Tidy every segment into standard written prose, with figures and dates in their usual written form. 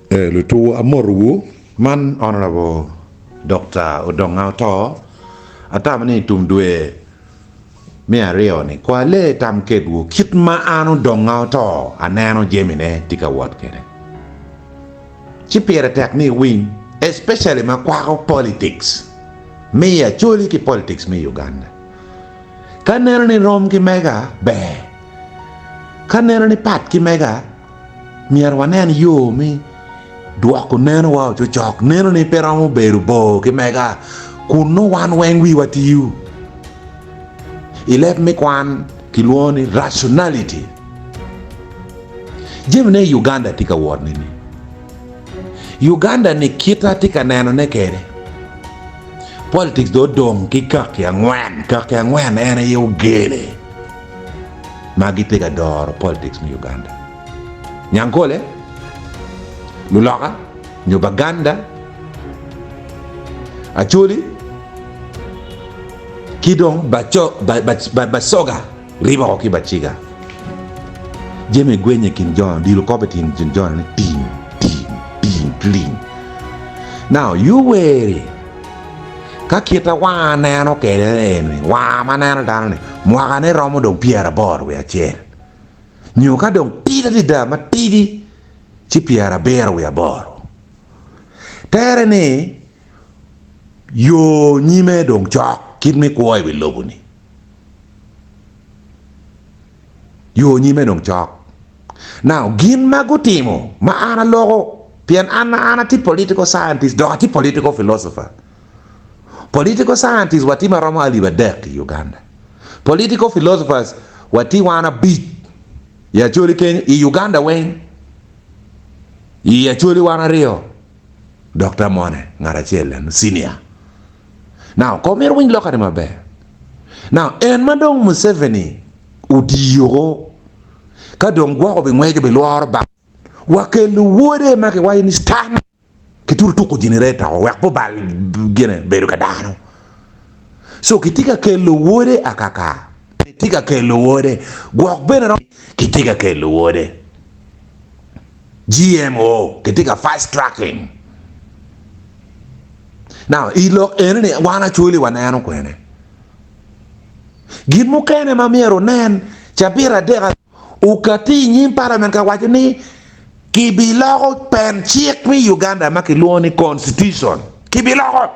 Lutuwu amotowu. Man Honourable Dokta Odonga Oto, atamo ni tum dwe me aryoni kwa lee tam kedwu kit ma an Odonga Oto aneno jamine tye ka wot kwede. Ci pire tek ni iwiny especially ma kwako politics me i Acholi ki politics me i Uganda. Ka neno ni rom ki mega ber, ka neno ni pat ki mega Myero wanen yo me dwoko nenowa ocucok. Nenoni pe romo bedo bor ki mega kun nongo wan weng wiwa tiyo. I leb me kwan kilwongo ni rationality. Jamine i Uganda tye ka wot nining? Uganda ni kita tye ka nenone kede. Politics dong odong ki kaki angwen. Kaki angwen en aye ogene. ma gitye ka doro politics me Uganda. Nyankole, Luloka, nyo Baganda, Acholi, ki dong Basoga ribo ki Baciga. Jami gwenye i kin jo, dilo kop i kin jo ni ting, ting, ting, ting. Now, Yoweri Ka kita wanga neno kwede eni, wanga ma neno dano-ni, mwakane romo dong pyeraboro wiye acel, nyo ka dong tidi adada matidi ci pyerabiro wiye aboro. Tere ni yo nyime dong cok kit me kwo i wi lobo-ni. Yo nyime dong cok. Now, gin ma gutimo ma an aloko, pien an an atye political scientist dok atye political philosopher. Political scientist watye ma romo alip adek i Uganda. Political philosophers watye wan abic i Acholi kenyo, i Uganda weng. I Acholi wan aryo, Dokta Mone ngat acel eno senior. Now, ko myero wuwiny lokka ni maber. Now, en ma dong Museveni otiyoko, ka dong gwok obingweco bilworo bal wa kelo wode ma kiwaco ni Stan kituro tuko generator o wek pe obal gine bedo ka dano. So kitye ka kelo wode akaka, kitye ka kelo wode gwok bene romo kitye ka kelo wode. GMO kitye ka fast tracking. Now i lok eni ni wan Acholi waneno kwene. Gin mukene ma myero onen, cabit adek okati i nyim parliament ka waco ni kibiloko pen cik me Uganda ma kilwongo ni constitution. Kibiloko.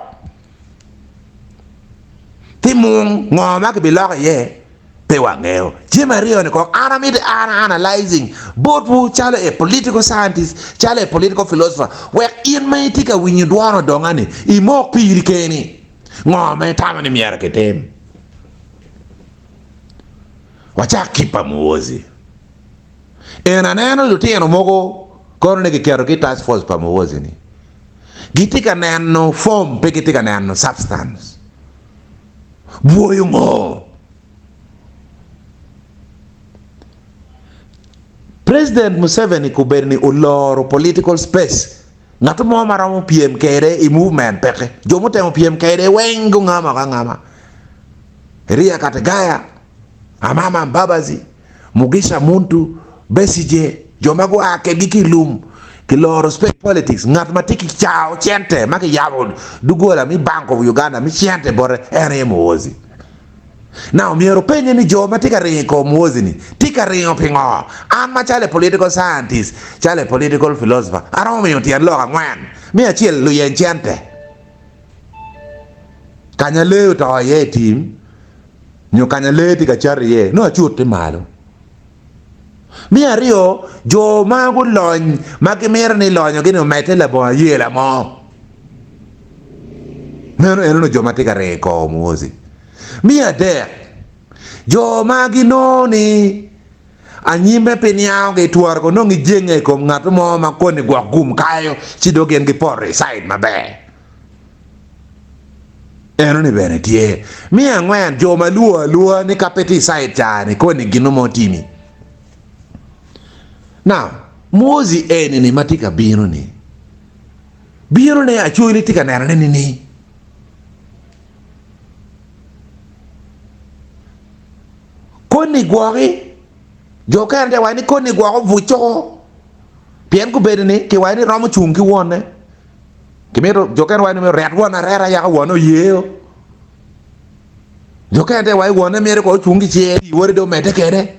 Ti mung ngo ma kibiloko iye pe wangeyo. Jami aryo ni kong an amito an analyzing botwu calo a political scientist, calo a political philosopher wek in ma itye ka winyo dwon odonga ni imok piri keni. Ngo ma itamo ni myero kitim? Wacak ki pa Muhoozi. En aneno lutino mogo kono ni kiketo ki i task force pa Muhoozi ni gitye ka neno form pe gitye ka neno substance. Bwoyo ngo? President Museveni kobedo ni oloro political space Ngat mo ma romo pyem kede i movement peke. Jo mutemo pyem kede weng gungamo angama. Eriya Kategaya, Amama Mbabazi, Mugisha Muntu, Besigye, jo ma gua kedgi ki i lum kiloro space politics. Ngat ma tye ki cao cente ma kiyabo doggola me Bank of Uganda me cente bote en aye Muhoozi. Now myero openye ni jo ma tye ka ringo i kom Muhoozi ni tye ka ringo pingo? An macalo a political scientist, calo a political philosopher, aromo miyo tyen lok angwen. Me acel, luyeny cente. Kanya lee oto iye i tim nyo kanya lee tye ka cat iye, nongo acut tye malo. Me aryo, jo ma gulony ma gimito ni lonyogi-ni omedde labongo ayela mo. Meno enono jo ma tye ka ringo i kor Muhoozi. Me adek, jo ma ginongo ni anyimme pe niangogi twero ko nongo gijenge i kom ngat mo ma koni gwok gum kayo ci dong gin gipoto i caid maber. Enoni bene tye. Me angwen, jo ma lwor alwora ni ka pe tye i caid ca-ni koni gin mo timi. Now, Muhoozi eni-ni ma tye ka bino-ni, Binone Acholi tye ka nenone nining? Koni gwoki, jo okene tye ka waco ni koni gwok obuc coko. Pien gubedo ni kiwaco ni romo cung ki wonne. Kimito jo kene waco ni myero ret wonne areta yaka wonne oyeo. Jo kene te waco wonne myero ko ocung ki cinge pi wode dong omedde kede.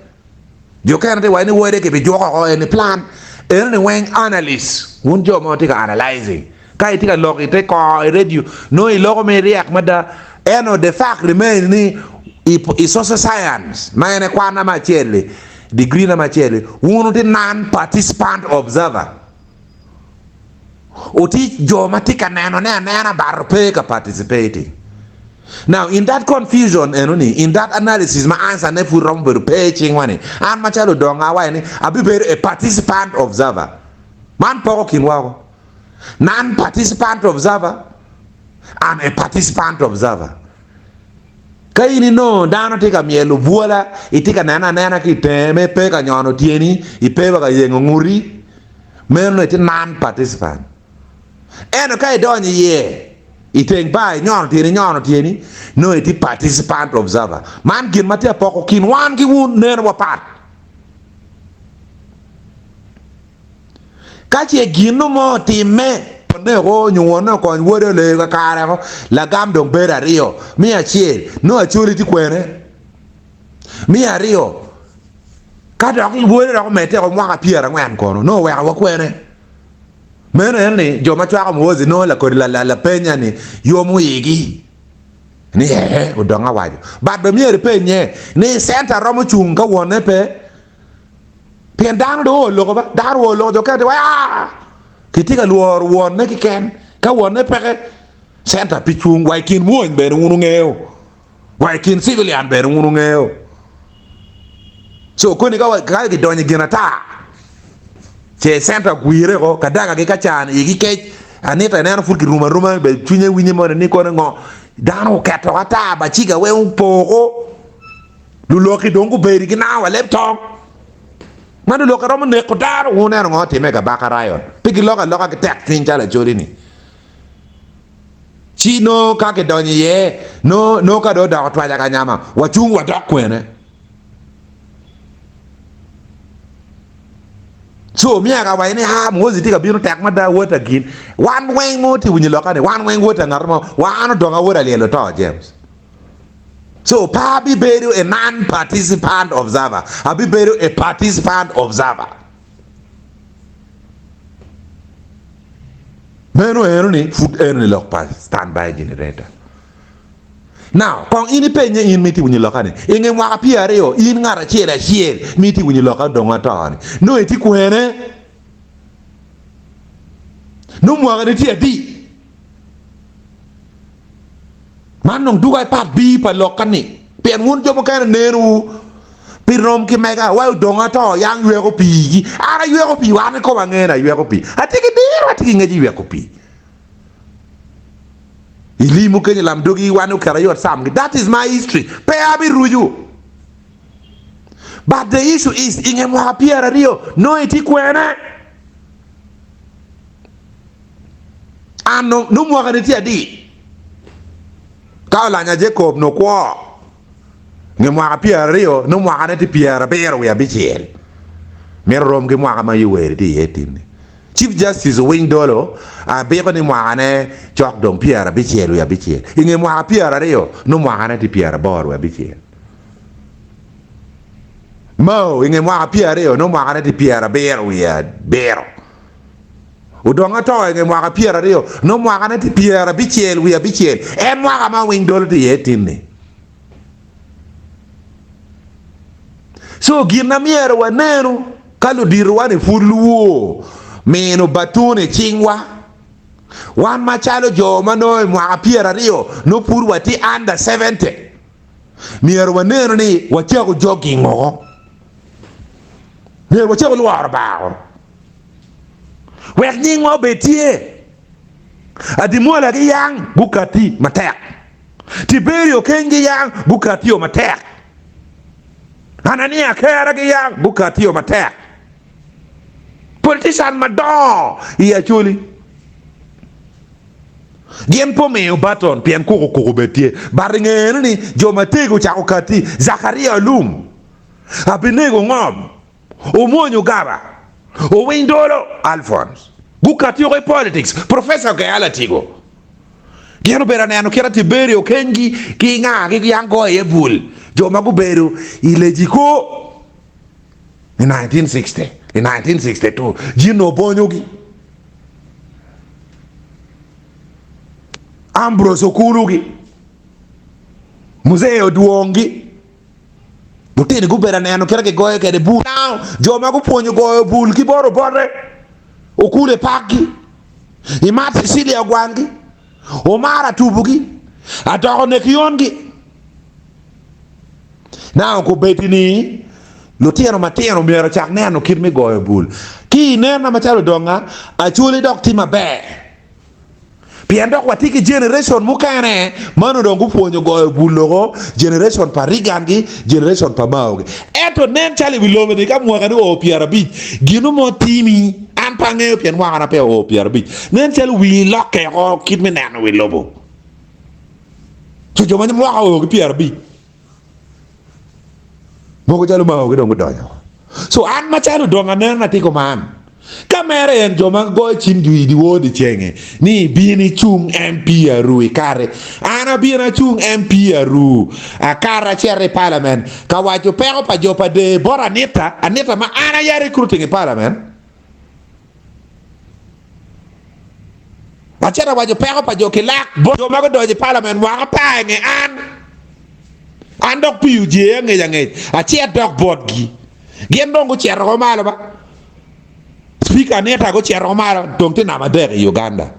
Jo kene te waco ni wode kibijuko oko eni plan. Eno ni weng analyst wun jo ma wutye ka analyzing ka itye ka lok ite kor i radio nongo iloko ma iryek mada ento the fact remain ni i social science ma en aye kwanna me acel-li degree na me acel-li wun wutye non participant observer. Wutye jo ma tye ka nenone anena but pe ka participating. Now in that confusion eno ni, in that analysis ma answer ne pud romo bedo pe i cingwa ni, an macalo odonga awaco ni abibedo a participant observer. Man poko kinwa woko. Non participant observer and a participant observer. Ka in inongo dano tye ka myelo bwola, itye ka nene anena ki i tenge me pe ka nyono tyeni, ipe wa ka yengo nguti, meno itye non participant. Ento ka idonyo iye i teng bar inyono tyeni inyono tyeni, nongo itye participant observer. Man gin ma tye ka poko kin wan ki wun neno wa pat. Ka ce gin-nu mo otimme, wonne oko nyo wonne okony wode oleyo kakare oko, lagam dong bedo aryo. Me acel, nongo Acholi tye kwene? Me aryo, ka dok wode dok omedde oko mwaka pyerangwen kono, nongo owekowa kwene? Meno en ni jo ma cwako Muhoozi nongo lakodi lapenya-ni yomo igi ni ee, odong awaco. But bene myero ipenye ni centa romo cung ka wonne pe? Pien dano dong oo loko ba, dano oo loko jo kene tye aa kitye ka lworo wonne keken ka wonne peke centa pi cung wa i kin mwony bene wun wungeyo wa i kin civilian bene wun wungeyo so koni ka ka gidonyo i gin ata ce centa ogwire ko kadaga ki kacan igi kec Anita ineno pud kirumo aruma be cwinye winye moni ni kono ngo dano oketo ata baciga weng opoko Luloki dong gubedo ginango wa leb tong. Ma luloki romo neko dano, wuneno ngo otimme i kabaka Riot? Pe giloko aloka ki tek cwiny calo Acholi ni. Ci nongo ka kidonyo iye, nongo nongo ka dong odoko twaca ka nyama, wacung wadok kwene. So myero awaci ni aa Muhoozi tye ka bino tek mada wot agin. Wan weng mo tye winyo loka ni wan weng wot angat mo, wa an odong awot alyelo to James. So pe abibedo a non-participant observer, abibedo a participant observer. Meno eno-ni pud eno-ni lok pa standby generator. Now, kong in ipenye in ma itye winyo lokka-ni, i nge mwaka pyeraryo, in ngat acel acel ma itye winyo lokka dong ato-ni, nongo itye kwene? Nongo mwakani tye adi? Man dong duka i part B pa lokka ni, pien wun jo mukene nenowu pi rom ki mega, wa odong ato yang yweko pii-gi. An ayweko pii, wan kikome ange ni ayweko pii. Atye ki diro, atye ki ngec i yweko pii. I limo kenyo lamdogi wan oketo ayot samgi. That is my history. Pe abirucu. But the issue is, i nge mwaka pyeraryo, nongo itye kwene? An nongo mwakani tye adi? Ka olanya Jacob nongo kwo nge mwaka pyeraryo, nongo mwakane tye pyerabiro wiye abicel. Mito rom ki mwaka ma Yoweri tye iye tin-ni. Chief Justice Owiny Dolo abiko ni mwakane cok dong pyerabicel wiye abicel. I nge mwaka pyeraryo, nongo mwakane tye pyeraboro wiye abicel. Mao i nge mwaka pyeraryo, nongo mwakane tye pyerabiro wiye abiro. Odong ato i nge mwaka pyeraryo, nongo mwakane tye pyerabicel wiye abicel, en mwaka ma Owiny Dolo tye iye tin-ni. Co gin ma myero wanenu ka luditowa-ni pud luwor mino batun i cingwa, wan macalo jo ma nongo i mwaka pyeraryo nongo pud watye under 70, myero wanenu ni wacako jogging woko. Myero wacako lworo bar woko. Wek nyingwa obed tye. Adimwola ki yang gukatti matek. Tiberio keny ki yang gukatti o matek. Anania kera ki yang gukatti o matek. Politician madongo i Acholi gin pe omiyo baton pien kuku kuku bed tye. But i nge ni jo matego ocako katti, Zakaria Olum, Abinego Ngom, Omwony Ogaba. Owiny Dolo, Alphonse, gukati woko i politics, Professor Ogea Latigo. Gin obedo aneno kit Tiberio Okengi ki nga gi yang goyo iye bul, jo ma gubedo i Lejiko i 1960, i 1962, jin obonyogi. Ambrose Okulugi, Muzee Odwongi. Lutini gubedo aneno kit ma kigoyo kwede bul. Jo ma gupwonyo goyo bul ki bot obote, Okulu epakgi, Imat Cecilia ogwalgi, Omar atubugi, Adoko Nekiongi. Now kobeddi ni lutino matino myero ocak neno kit me goyo bul. Ki i nena macalo odonga, Acholi dok tye maber. Pien dok watye ki generation mukene ma onongo dong gupwonyo goyo bul loko, generation pa Reagan gi, generation pa Mao gi. Ento nen calo i wi lobo ni ka mwaka ni oo pyerabic, gino mo timi, an pe angeyo pien mwakana peya oo pyerabic, nen calo wii lokke oko kit me neno wi lobo. Co jo ma mwaka oo ki pyerabic. Mogo calo maogi dong gudonyo. So an macalo dong aneno atye kuman. Ka mere en jo ma goyo cim jwi dyewor dyecenge ni ibin icung MP Aru ikati. An abino acung MP Aru akato acito i parliament ka waco peko pa jo pa der bot Anita, Anita ma an aye a recruiting i parliament. Acito awaco peko pa jo Kilak bot jo ma gudonyo i palament mwaka apar i nge an. An dok pii ojeya angec angec, acit dok botgi. Gin dong gucito oko malo ba. Speaker Anita gucito oko malo dong tye namba adek i Uganda.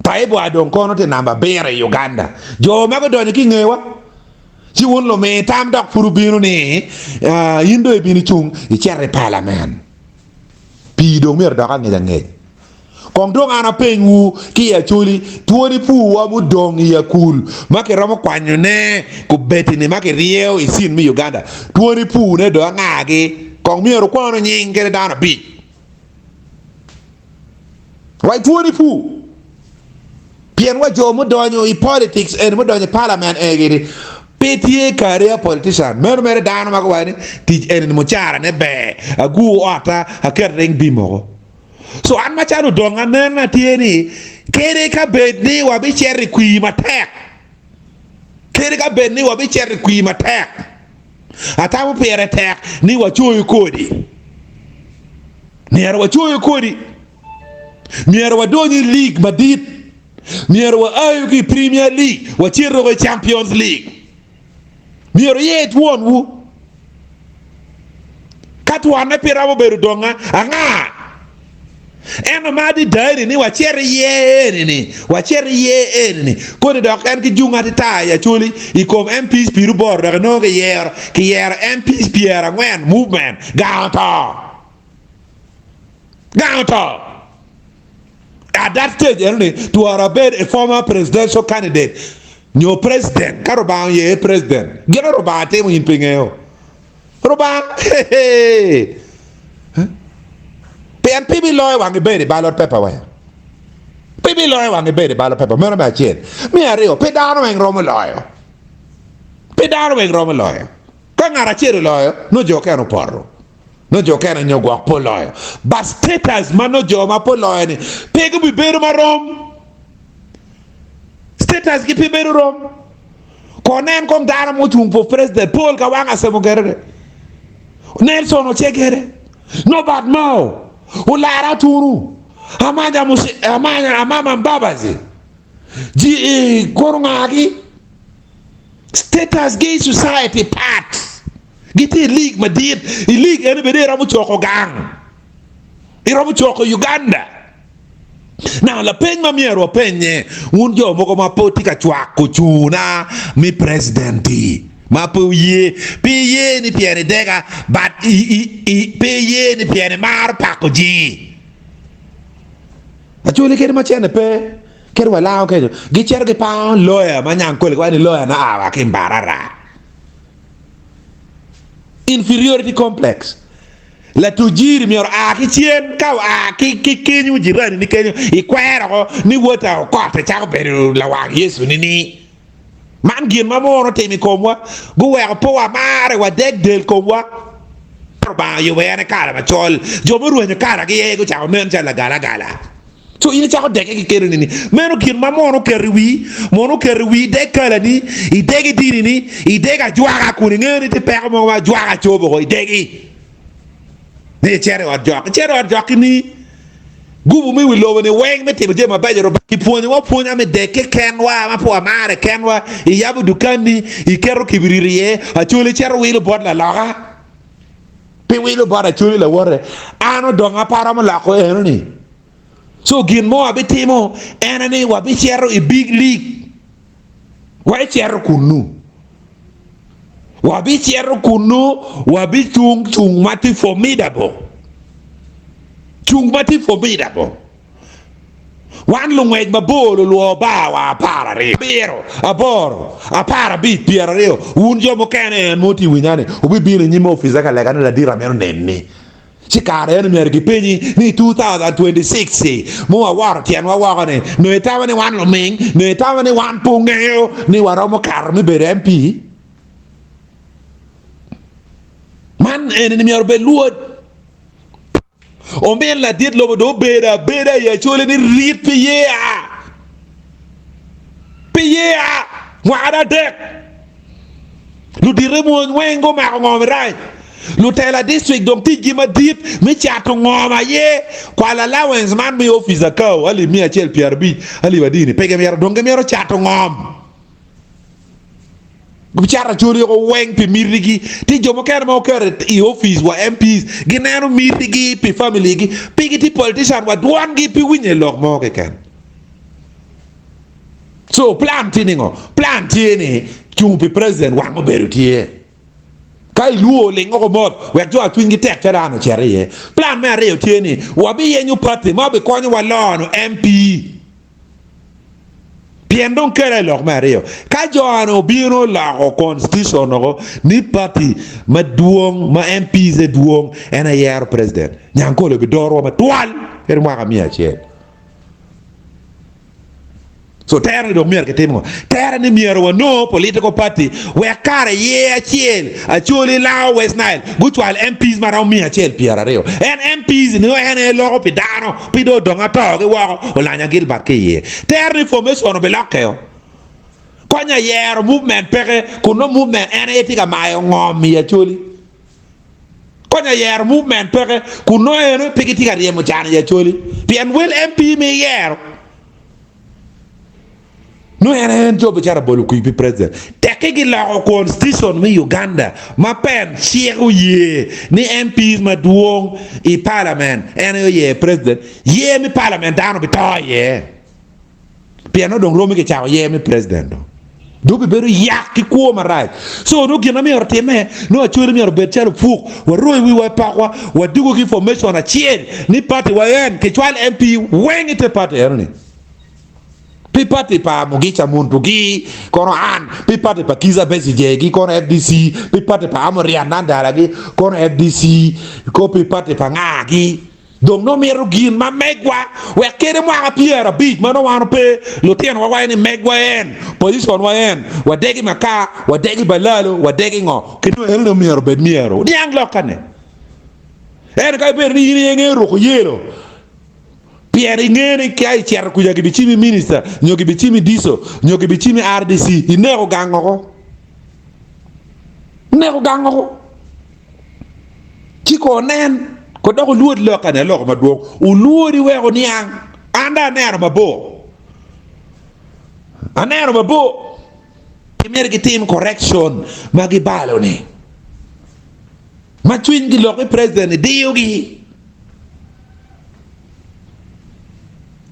Taibwa dong kono tye namba abiro i Uganda. Jo ma gudonyo ki i ngewa, ci wun lumi tam dok pud wubino ni in dong ibino icung icito i palament. Pii dong myero dok angec angec. Kong dong an apenywu ki i Acholi, twoni purwa mudong i akul ma kiromo kwanyone kubedini ma kiryeyo i cin me Uganda, twoni purne dong angagi? Kong myero wukwanu nying kede dano abic. Wa i twoni pur. Pien wa jo mudonyo i politics eni, mudonyo i parliament eni, pe tye career politician. Meno mere dano ma guwaco ni tic eni ni mucara ne ber, agur otta, aket ring bim woko. So an macalo odongo anena tye ni kede ka bed ni wabicito i kwir matek, kede ka bed ni wabicito i kwir matek, atamo pire tek ni wacoyo kodi. Myero wacoyo kodi. Myero wadony i league madit. Myero waayo ki i Premier League wacit woko i Champions League. Myero iye twonwu. Ka twonne pe romo bedo donga, anga? Ento ma adada eni ni wacit iye eni-ni, wacit iye eni-ni. Koni dok en ki jung atita i Acholi i kom MPs piru boro dok inongo kiyero, kiyero MPs pyerangwen movement gang oto. Gang oto. At that stage eno ni twara abed a former presidential candidate nyo president ka Rubanga oye president. Gin ma Rubanga timo in pe ingeyo. Rubanga hehe. Pien pe ibiloyo wang ibedo i ballot paper weng. Pe ibiloyo wang ibedo i ballot paper. Meno me acel. Me aryo, pe dano weng romo loyo. Pe dano weng romo loyo. Ka ngat acel oloyo, nongo jo okene opoto. Nongo jo okene nyo gwok pe oloyo. But status ma nongo jo ma pe oloyo ni pe gubibedo marom. Status gi pe bedo rom. Ko nen kong dano ma ocung for president Paul Kawanga Ssemogerere, Nelson Ocegere, Norbert Mao, Olara Otunu, Amanya Muse, Amanya Amama Mbabazi, ji kono ngagi? Status gi i society pat. Gitye i league madit. I league eni bene iromo coko gang. Iromo coko Uganda. Now lapeny ma myero wapenye, wun jo mogo ma pe wutye ka cwako cunguna me president-ti, ma pe wuye, pe iye ni pien idega, but pe iye ni pien imaro pako jii. Acholi kadi ma cene pe, kadi walango kenyo, gicito gipango lawyer ma nyangkole giwaco ni lawyer na a wa ki Mbarara. Inferiority complex. Latuc jiri myero oa ki cen, ka oa ki kenyo jirani ni kenyo ikwero oko ni wota okot icako bedo lawang Yecu nini? Man gin ma mono otimo i komwa, guweko pe wamare, wadeg del komwa. Rubanga oyubo en aye kala macol. Jo murwenyo kalagi aye gucako nen calo lagalagala. Co in icako dege ki keno nini? Meno gin ma mono oketo i wii, mono oketo i wii ideg kalani, ideg i dinini, ideg ajwaka kun ingeyo ni tye peko mogo ma ajwaka cobo woko idegi. Ni icito i ot jok, icito i ot jok ki ni gubu me wi lobo ni weng me timo jami mabeco Rubanga kipwonyowa pwonya me deg kekenwa ma pe wamare kenwa, iyabo dukanni, iketo kibiriti iye, acholi icito wilo bot laloka. Pe wilo bot acholi lawote. An odong pe aromo loko enoni. Co gin mo wabitimo en aye ni wabicito i big league. Wabicito kunnu. Wabicito kunnu, wabicung cung ma tye formidable. Cung ma tye formidable. Wan lungwec mabor lulwo bar wa 12, abiro, aboro, 15, 20. Wun jo mukene en mo tye i winya-ni, wubibino i nyim opica ka lega ni ladit amito nenni. Ci kare eno myero gipenyi ni i 2026 ma wawoto tyenwa woko ni, nongo itamo ni wan luming? Nongo itamo ni wan pe ongeyo ni waromo kato me bedo MP? Man eni ni myero obed lwod. Omin ladit lobo dong obedo abeda i Acholi ni rit pi yeya. Pi yeya mwaka adek. Ludite mony weng gumako ngom irac. Lutela district dong ticgi madit me cato ngom aye. Kwalo allowance man me opic akao alip 150 alip adini pe gimito dong gimito cato ngom. Gicato acholi woko weng pi mitigi. Tye jo mukene ma oketo i opic wa MPs gineno mitigi pi family gi pe gitye politician wa dwongi pe winye lok mo keken. So plan tye ningo? Plan tye ni cung pi president wang obedo tye. Ka ilwor ling oko mot wek jo a cwinygi tek calo an ocit iye. Plan me aryo tye ni wabiyenyo party ma obikonyowa lono MP. Pien dong kela i lok me aryo, ka jo-ni obino oloko constitution oko ni party madwong ma MPs ne dwong en aye yero president, Nyankole obidorowa matwal kadi mwaka 100. So tere ni dong myero kitim ngo? Tere ni myero wanongo political party wek kare yer acel Acholi, Lango, West Nile gucwal MPs ma romo 120. En MPs ni en aye loko pi dano pi dong odong ato gi woko olanya Gilbert ki iye. Tere ni formation obilokke o. Konya yero movement peke kun nongo movement en aye tye ka mayo ngom i Acholi. Konya yero movement peke kun nongo eno pe gitye ka ryemo can i Acholi pien wel MP ma iyero nongo en aye jo bicito bolo kwir pi president. Tekki giloko constitution me Uganda ma pen cik oye ni MPs madwong i parliament en aye oyer president, yer me parliament dano bito iye. Pien nongo dong romi kicako yer me president dong. Dong obibedo yak ki kwo marac. So nongo gin ma myero otimme, nongo Acholi myero obed calo opuk, waroyo wiwa i pokwa, wadugo ki formation acel ni party wa en kicwal MP weng ite party eno ni. Pi party pa Mugicha Muntu gi kono an, pi party pa Kizza Besigye gi kono FDC, pi party pa Amuriat Nandala gi kono FDC, ko pi party pa nga gi. Dong nongo mito gin ma megwa wek kede mwaka 50 ma nongo wan ope, lutinowa waco ni megwa en, position wa en, wadegi makar, wadegi balalo, wadegi ngo. Kendo eno ni myero obed myero niang lokka ni. Ento ka ibedo ni in aye ingeyo ruko yelo, pien ingeyo ni ka icito kuca gibicimi minista, nyo gibicimi DISO, nyo gibicimi RDC, ineko gang oko. Ineko gang oko. Ci ko nen, ko dok wulwod lokka-ni aloko madwong, wulwodi wek wuniang. An dong aneno mabor, aneno mabor. Myero gitim correction ma gibalo-ni, ma cwinygi lok mi president-ni diyogi.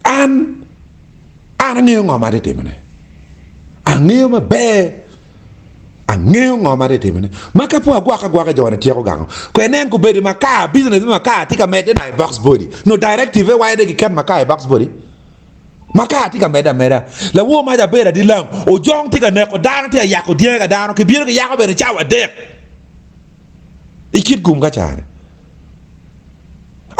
An, an angeyo ngo ma atye timone, angeyo maber. Angeyo ngo ma atye timone. Ma ka pe wagwokke agwoka jo-ni tyeko gango. Kwe nen kobedo makar, business me makar tye ka medde i box body. No directive waco ni giket makar i box body. Makar tye ka medde ameda. Lawor mac abedo adilam, ojong tye ka neko dano, tye ka yako dyangi ka dano, kibino kiyako bene cawa adek i kit gum ka cani.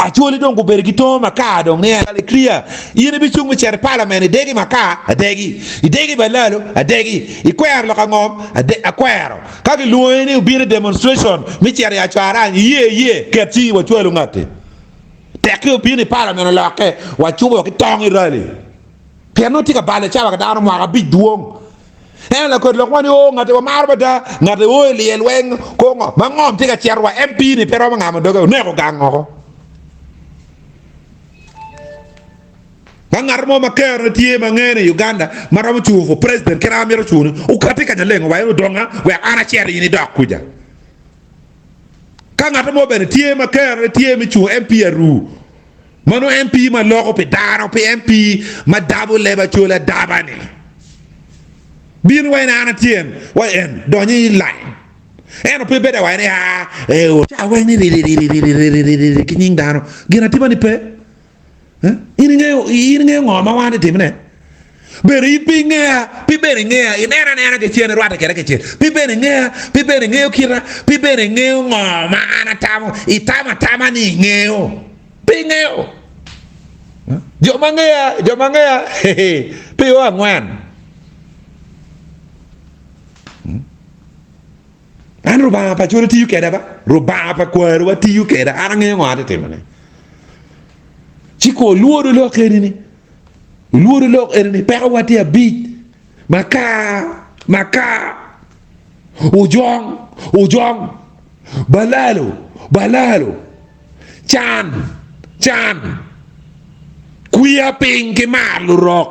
Acholi dong gubedo ki tongo makar dong ni Alikria in ibicung me cito i palament idegi makar adegi, idegi balalo adegi, ikwero lok angom akwero. Ka gilwongi ni obin i demonstration me cito i Acwarany iye iye ket ci wacwalu ngatti. Tekki obino i palament olokke wacubo ki tong i rally. Pien nongo tye ka balo cawa ka dano mwaka abic dwong. Ento lakwed lok mo ni oo ngati wamaro mada, ngati oo i lyel weng ko ngo ma ngom tye ka cito wa MP ni pe romo ngamo doge oneko gang oko. Ka ngat mo ma kerone tye ma ngene i Uganda ma romo cungo for president kit an amito cungo ni okati ka nyalengo wa en odonga wek an acit in idok kuca. Ka ngat mo bene tye ma kerone tye me cungo MP aru Mano MP ma loko pi dano, pe MP ma dabo leb acola adaba ni. Bin wa in an atyen wa en donyo i line. Ento pe bedo awaco ni aa ee o ca weng ni ririririririririri ki nying dano. Gin atima ni pe. In ingeyo in ingeyo ngo ma wan itimone? Bene in pe ingeya, pe bene ingeya, inena anena kicen irwatte kweda kicel. Pe bene ingeya, pe bene ingeyo kita, pe bene ingeyo ngo ma an atamo. Itamo atama ni ingeyo. Pe ingeyo. Jo ma ngeya, jo ma ngeya, pe o angwen. An Rubanga pa cwale tiyo keda ba? Rubanga pa kwarowa tiyo keda. An angeyo ngo atye timone. Ci ko lwodo lok eni-ni. Lwodo lok eni-ni pekowa tye abic. Makar, makar. Ojong, ojong. Balalo, balalo. Can, can. Kwiya piny ki mar lurok.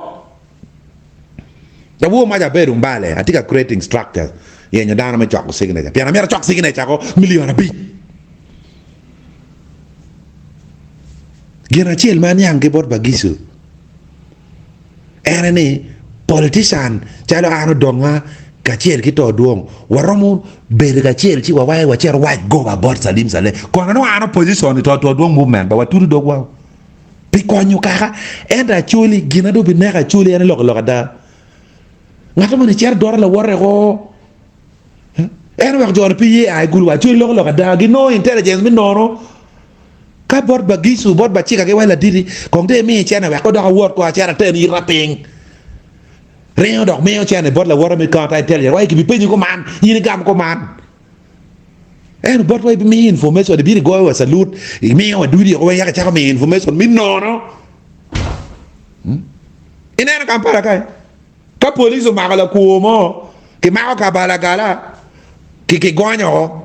Lawor maca abedo mbale, atye ka creating structures, yenyo dano me coko signature, pien amyero acok signature ko milion abic. Gin acel ma aniang ki bot Bagicu en aye ni politician calo an Odonga kacel ki To Dwong waromo bedo kacel ci wawaco wacito wac goba bot Salim Saleh kono nongo an opposition i To To Dwong movement ba watudo dogwa pi konyo kaka ento Acholi gin ma dong bineko Acholi en aye loko lok ada ngat moni cito doto lawote ko en oweko jo-ni pe ye a i gulu wa Acholi loko lok ada ginongo intelligence me nono Ka bot Bagicu, bot Bacika ki wa laditi, kong dong imiye cene wek odok awot ko acit aten ita piny. Ringo dok miyo cene bot lawote me counter intelligence wa kibipenyi kuman, in igam kuman. Ento botwa ibimiyo information, ibino igoyo wa salute, imiyo wa dudi woko weng yaka icako miyo information mi nono. Ineno Kampala kany? Ka police omako lakwo mo, kimako kabalagala, kigonyo oko.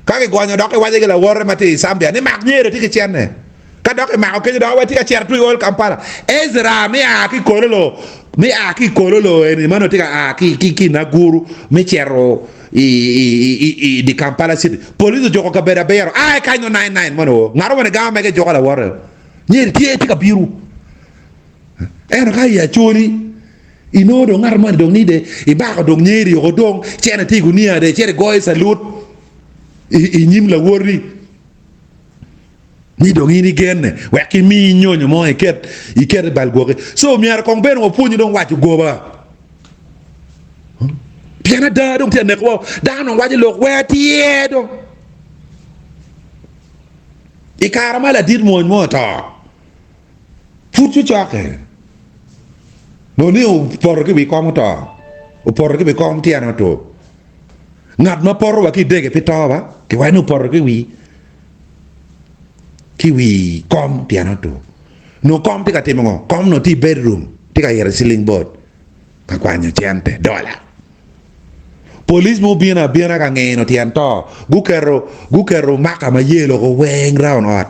Ka kigonyo dok kiwaco ki lawote ma tye i Zambia ni mak nyere tye ki cente. Ka dok kimako kenyo dok tye ka cito twi Old Kampala. Ezra me a ki Kololo, me a ki Kololo eni ma onongo tye ka a ki ki Naguru me cito i di Kampala city. Police ojuko kabedo abiro. A i kany nongo nine nine mono o. Ngat mo ni gamo mege juko lawote. Nyeri tye tye ka bino. Ento ka i Acholi, inongo dong ngat moni dong ni de ibako dong nyeri oko dong cene tye i gunia de icito igoyo salut i nyim lawoti ni dong in igenne wek kimiyi nyonyo mo iket iket i bal gwoki. So myero kong bene wapwonyu dong waco goba pien ada dong tye ka nekowa dano dong waco lok wek atyer dong i kare ma ladit mwony mo oto. Pud cucokke nongo ni opoto ki wi kom oto, opoto ki wi kom tyene otur. Ngat ma poto wa ki i dege pe to ba, kiwaco ni opoto ki wi ki wi kom tyene otur. Nongo kom tye ka timo ngo? Kom nongo tye i bedroom tye ka ito i ceiling board ka kwanyo cente, dola. Police ma obino abina ka ngino tyen to, guketo guketo maka ma yelo ko weng round ot.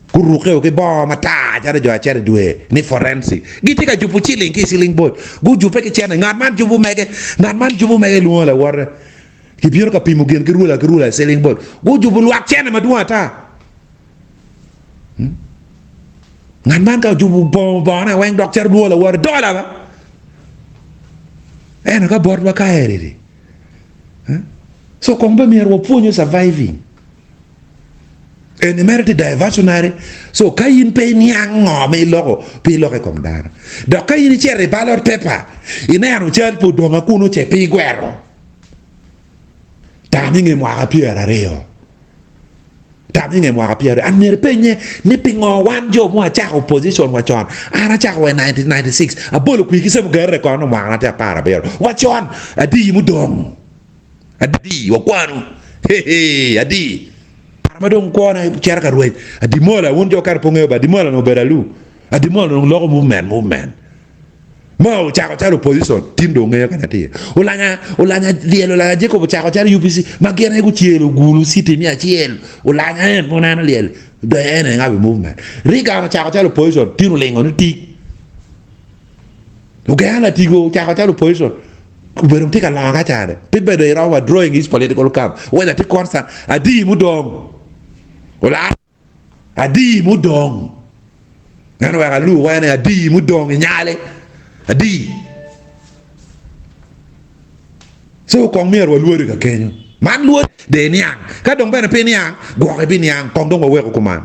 Gurukkeo ki bongo matar calo jo acel i dwe ni forensic. Gitye ka jubo ciling ki i ciling board. Gujubbe ki cente. Ngat man jubo mege. Ngat man jubo mege lwongo lawote. Gibino ka pimo gin ki rula ki rula i ciling board. Gujubo lwak cente madwong ata. Hmm? Ngat man ka ojubo bongo bongone weng dok cito lwongo lawote. Dola ba. Ento ka botwa ka eri. Hmm? So kong be myero wapwonyo surviving. Eni mere tye diversionary, so ka in pe iniang ngo ma iloko, pe iloko i kom dano. Dok ka in icito i ballot paper, ineno cal pa Odonga kunu ce pe igwero. Tam i nge mwaka pyeraryo. Tam i nge mwaka pyeraryo, an myero ipenye ni pingo wan jo ma wacako opposition wa con, an acako wa i 1996, abolo kwir ki Semugerre kono nongo mwakana tye aparabiro, wa con adi mudong? Adi wakwanu? Hehe, adi? Kare ma dong kwona cito ka rwec, Adimola, wun jo kare pe wungeyo ba, Adimola onongo obedo alu, Adimola onongo loko movement, movement. Ma ocako calo opposition, tin dong ngeyo kanya tye. Olanya, olanya lyel, olanya Jacob ocako calo UPC, ma gin aye gucelo Gulu city me acel. Olanya en, pe oneno lyel, dong en aye ngabe movement. Reagan ocako calo opposition, tin olingo ni tic. Ogenga Latigo ocako calo opposition, obedo tye ka longo ka cane. Pe bedo iromo wa drawing his political camp, whether tye constant, adi mudong. Olanya. Adi mudong? En oweko alu wene adi mudong i nyale? Adi? So kong myero walwori ka kenyo. Man lwod de iniang. Ka dong bene pe iniang, gwok ibiniang. Kong dong waweko kuman.